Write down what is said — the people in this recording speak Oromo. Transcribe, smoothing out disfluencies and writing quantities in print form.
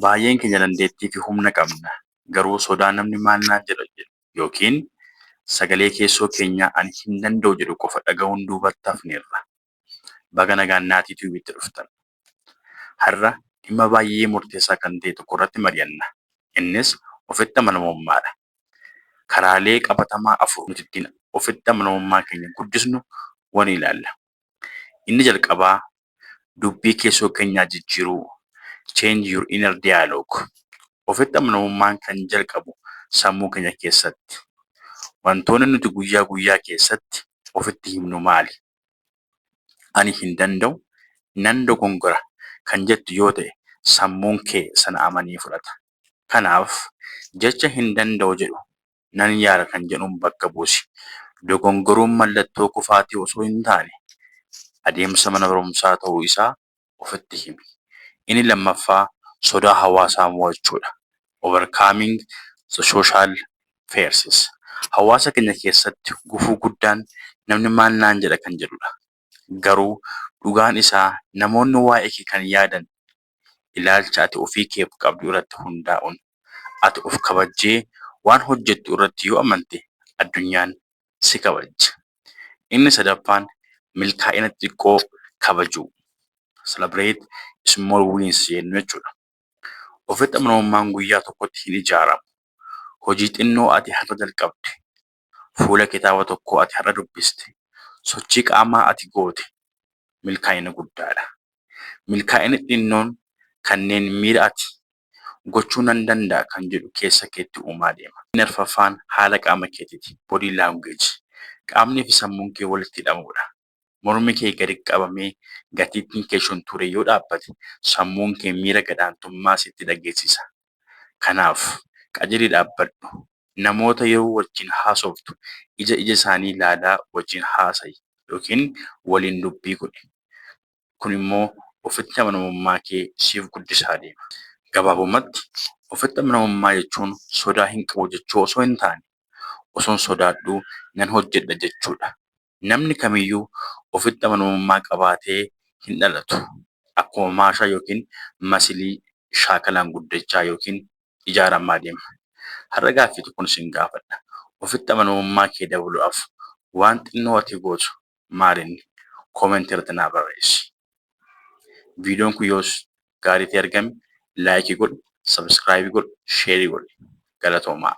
Baay'een keenya dandeettii fi humna qabna. Garuu sodaa namni maal naan jedha jedhu yookiin sagalee keessoo keenyaa ani hin danda'u jedhu qofa dhaga'uun duubatti hafneerra. Baga nagaan Naatii Tiyuubitti dhuftan. Har'a dhimma baay'ee murteessaa kan ta'e tokko irratti mari'anna. Innis ofitti amanamummaadha. Karaalee qabatamaa afur nuti ittiin ofitti amanamummaa keenya guddisnu waliin ilaalla. Inni jalqabaa dubbii keessoo keenyaa jijjiiruu. Change your inner dialogue. Ofitti amanamummaan kan jalqabu sammuu keenya keessatti. Wantoonni nuti guyyaa guyyaa keessatti ofitti himnu maali? Ani hin danda'u, nan dogongora kan jettu yoo ta'e, sammuun kee sana amanee fudhata. Kanaaf jecha hin danda'u jedhu nan yaala kan jedhuun bakka buusi. Dogongoruun mallattoo kufaatii osoo hin taane, adeemsa mana barumsaa ta'uu isaa ofitti himi. Inni lammaffaa sodaa hawaasaa mo'achuudha. Overcoming the social fears. Hawaasa keenya keessatti gufuu guddaan namni maal naan jedha kan jedhudha. Garuu dhugaan isaa namoonni waa'ee kee kan yaadan ilaalcha ati ofii keef qabdu irratti hundaa'uun. Ati of kabajjee waan hojjettu irratti yoo amante, addunyaan si kabajja. Inni sadaffaan milkaa'ina xixiqqoo kabajuu. Celebrate small wins jennu jechuudha. Ofitti amanamummaan guyyaa tokkotti hin ijaaramu. Hojii xinnoo ati har'a jalqabde, fuula kitaaba tokkoo ati har'a dubbiste, sochii qaamaa ati goote milkaa'ina guddaadha. Milkaa'inni xinnoon kanneen miira ati gochuu nan danda'a kan jedhu keessa keetti uumaa deema. Inni arfaffaan haala qaama keetiiti. Body language. Qaamnii fi sammuun kee walitti hidhamuudha. Mormi kee gadi qabamee gatiittiin kee shuntuuree yoo dhaabbate, sammuun kee miira gadaantummaa sitti dhageessisa. Kanaaf qajeelii dhaabbadhu. Namoota yeroo wajjin haasoftu ija ija isaanii ilaalaa wajjin haasa'i yookiin waliin dubbii godhi. Kun immoo ofitti amanamummaa kee siif guddisaa deema. Gabaabumatti, ofitti amanamummaa jechuun sodaa hin qabu jechuu osoo hin taane, osoon sodaadhuu nan hojjedha jechuudha. Namni kamiyyuu ofitti amanamummaa qabaatee hin dhalatu. Akkuma maashaa yookiin masilii shaakalaan guddachaa yookiin ijaaramaa deema. Har'a gaaffii tokkon isin gaafadha. Ofitti amanamummaa kee dabaluudhaaf waan xinnoo ati gootu maalinni? Koomentii irratti naa barreessi. Viidiyoon kun yoos gaarii ta'e argame, like godhi, subscribe godhi, share godhi. Galatoomaa.